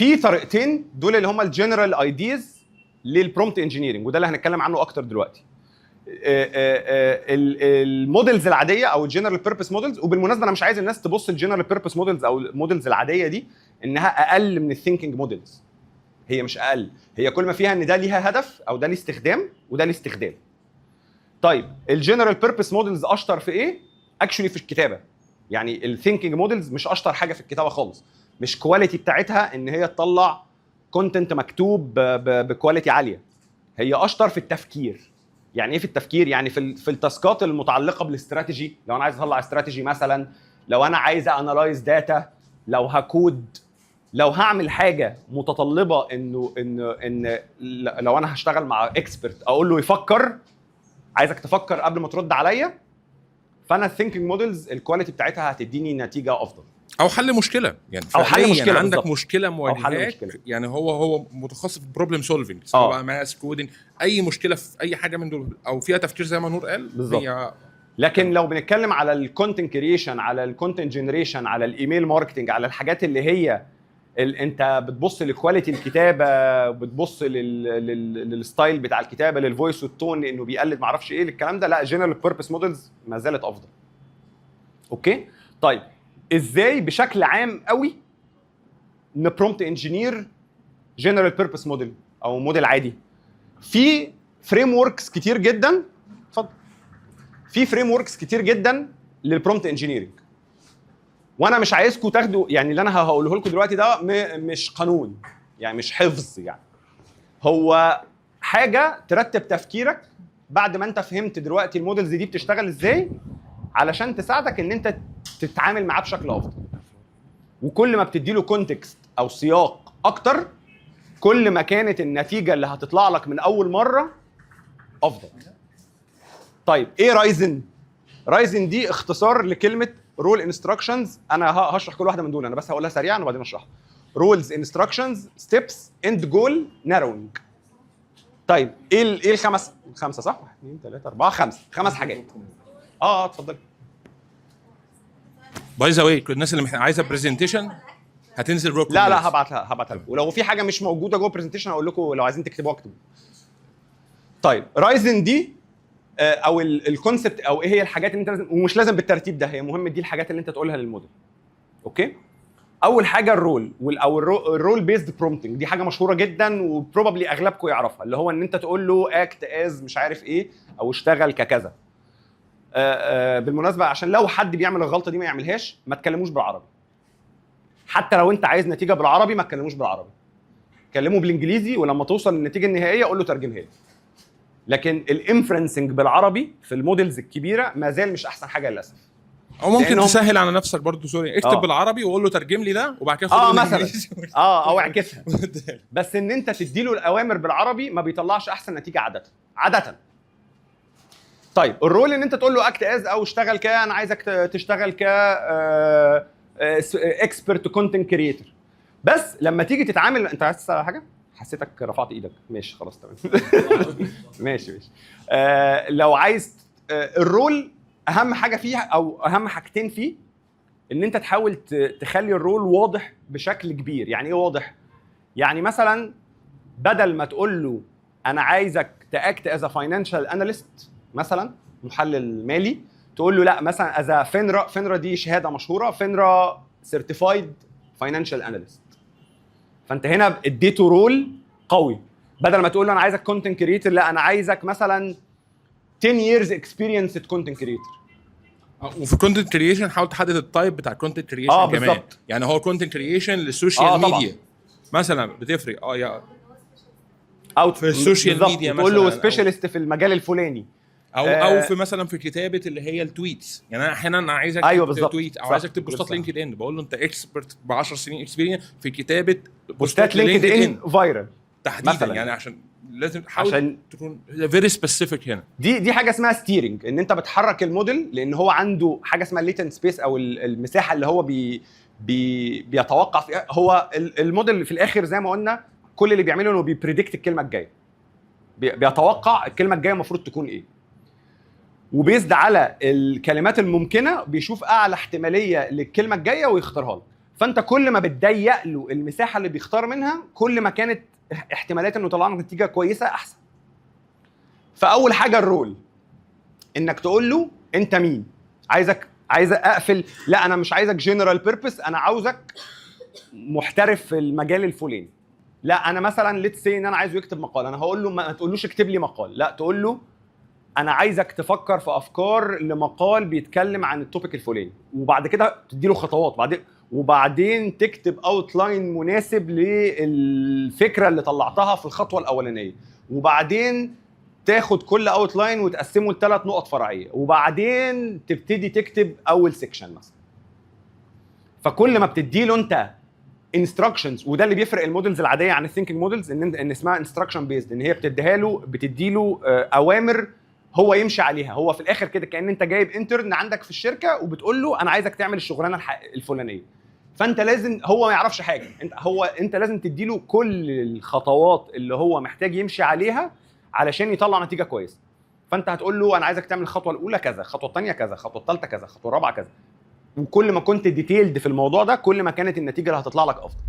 في طريقتين دول اللي هما ال general ideas لل prompt engineering، وده اللي هنتكلم عنه اكتر دلوقتي. ال models العادية او ال general purpose models، وبالمناسبة انا مش عايز الناس تبص ال general purpose models او ال models العادية دي انها اقل من ال thinking models. هي مش اقل، هي كل ما فيها ان ده ليها هدف او ده ليه استخدام وده ليه استخدام. طيب، ال general purpose models اشطر في ايه؟ actually في الكتابه. يعني ال thinking models مش اشطر حاجة في الكتابة خالص، مش quality بتاعتها ان هي تطلع content مكتوب ب quality عاليه. هي اشطر في التفكير. يعني ايه في التفكير؟ يعني في ال task ات المتعلقة بالاستراتيجي، لو انا عايز اطلع استراتيجي مثلا، لو انا عايز analyze data، لو هكود، لو هعمل حاجة متطلبه انه ان ان لو انا هشتغل مع expert اقول له يفكر، عايزك تفكر قبل ما ترد عليا، فانا ال thinking models ال quality بتاعتها هتديني نتيجة افضل. او حل مشكلة يعني. أو حل فعلياً مشكلة، عندك بالظبط. مشكلة أو حل مواجهاك. مشكلة. يعني هو متخصص في problem solving، سواء بقى math، coding، اي مشكلة في اي حاجة من دول او فيها تفكير زي ما نور قال. بالظبط. هي لكن لو بنتكلم على ال content creation، على ال content generation، على ال email marketing، على الحاجات اللي هي انت بتبص ل quality الكتابه، بتبص لل style بتاع الكتابه، لل voice وال tone، انه بيقلد معرفش ايه، الكلام ده لا، general purpose models ما زالت افضل. okay، طيب، ازاي بشكل عام قوي ن prompt engineer general purpose model او موديل عادي؟ في frameworks كتير جدا، اتفضل. في frameworks كتير جدا لل prompt engineering، وانا مش عايزكم تاخدوا، يعني اللي انا هقوله لكم دلوقتي ده مش قانون، يعني مش حفظ، يعني هو حاجة ترتب تفكيرك بعد ما انت فهمت دلوقتي ال models دي بتشتغل ازاي، علشان تساعدك ان انت تتعامل معاه بشكل افضل. وكل ما بتدي له context او سياق اكتر، كل ما كانت النتيجة اللي هتطلع لك من اول مرة افضل. طيب، ايه RAISIN؟ RAISIN دي اختصار لكلمة role instructions. انا هشرح كل واحدة من دول، انا بس هقولها سريعا وبعدين اشرحها. roles، instructions، steps، end goal، narrowing. طيب، ايه الخمس؟ خمسة صح؟ 1، 2، 3، 4، 5، خمس حاجات. اه اتفضل. by the way، الناس اللي عايزه presentation هتنزل روك. لا لا، هبعتها لكم، ولو في حاجة مش موجودة جوه ال presentation هقول لكم، لو عايزين تكتبوها اكتبوا. طيب، RAISIN دي او ال concept او ايه هي الحاجات اللي انت لازم، ومش لازم بالترتيب ده، هي مهم دي الحاجات اللي انت تقولها لل model. okay، اول حاجة ال role او ال role based prompting. دي حاجة مشهورة جدا و probably اغلبكم يعرفها، اللي هو ان انت تقول له act as مش عارف ايه او اشتغل ككذا. بالمناسبه، عشان لو حد بيعمل الغلطة دي ما يعملهاش، ما تكلموش بالعربي. حتى لو انت عايز نتيجة بالعربي، ما تكلموش بالعربي، كلمة بالانجليزي، ولما توصل للنتيجة النهائية قول له ترجمها لي. لكن ال inferencing بالعربي في ال models الكبيرة ما زال مش احسن حاجة للاسف. او ممكن تسهل على نفسك برضو، sorry، اكتب بالعربي وقول له ترجم لي ده، وبعد كده خد مثلا. بالإنجليزي. اه، او اعكسها. بس ان انت تدي له الاوامر بالعربي ما بيطلعش احسن نتيجة عادة عاده. طيب، ال role ان انت تقول له act as او اشتغل ك، انا عايزك تشتغل ك expert content creator. بس لما تيجي تتعامل، انت عايز تسال على حاجه؟ حسيتك رفعت ايدك. ماشي، خلاص، تمام، ماشي ماشي. لو عايز ال role، اهم حاجة فيها او اهم حاجتين فيه ان انت تحاول تخلي ال role واضح بشكل كبير. يعني ايه واضح؟ يعني مثلا بدل ما تقول له انا عايزك ت act as financial analyst مثلا، محلل مالي، تقول له لا، مثلا as FINRA. FINRA دي شهادة مشهوره، FINRA certified financial analyst. فانت هنا اديته role قوي. بدل ما تقول له انا عايزك content creator، لا، انا عايزك مثلا 10 years experience content creator. وفي content creation حاول تحدد ال type بتاع content creation كمان. بالظبط. يعني هو content creation لل social ميديا مثلا بتفرق يا او في ال social ميديا تقول له مثلاً specialist في المجال الفلاني. او او في مثلا في كتابه اللي هي ال tweets، يعني انا احيانا انا عايز اكتب tweet او عايز اكتب بوستات LinkedIn، بقول له انت expert ب 10 سنين experience في كتابه بوستات LinkedIn viral تحديدا مثلاً. يعني عشان لازم تحاول تكون very specific هنا. دي حاجة اسمها steering، ان انت بتحرك الموديل، لان هو عنده حاجة اسمها latent space او المساحة اللي هو بي بي بيتوقع فيها. هو الموديل في الاخر زي ما قلنا كل اللي بيعمله انه بي predict الكلمة الجايه، بيتوقع الكلمة الجاية المفروض تكون ايه، و based على الكلمات الممكنة بيشوف اعلى احتمالية للكلمة الجاية ويختارها لك. فانت كل ما بتضيق له المساحة اللي بيختار منها، كل ما كانت احتمالات انه يطلع لك نتيجة كويسة احسن. فاول حاجة ال role، انك تقول له انت مين، عايزك، عايز اقفل، لا انا مش عايزك general purpose، انا عاوزك محترف في المجال الفلاني. لا انا مثلا let's say ان انا عايزه يكتب مقال، انا هقول له ما تقولوش اكتب لي مقال، لا تقول له انا عايزك تفكر في افكار لمقال بيتكلم عن ال topic الفلاني، وبعد كده تدي له خطوات، بعدين تكتب outline مناسب للفكرة اللي طلعتها في الخطوة الاولانيه، وبعدين تاخد كل outline وتقسمه لثلاث نقط فرعيه، وبعدين تبتدي تكتب اول section مثلا. فكل ما بتدي له انت instructions، وده اللي بيفرق ال models العادية عن ال thinking models، ان اسمها instruction based، ان هي بتديها له، بتدي له اوامر هو يمشي عليها. هو في الاخر كده كان انت جايب intern عندك في الشركة وبتقول له انا عايزك تعمل الشغلانة الفلانيه، فانت لازم، هو ما يعرفش حاجه، انت لازم تدي له كل الخطوات اللي هو محتاج يمشي عليها علشان يطلع نتيجة كويسه. فانت هتقول له انا عايزك تعمل الخطوة الاولى كذا، الخطوة الثانية كذا، الخطوة الثالثة كذا، الخطوة الرابعة كذا. وكل ما كنت detailed في الموضوع ده كل ما كانت النتيجة اللي هتطلع لك افضل.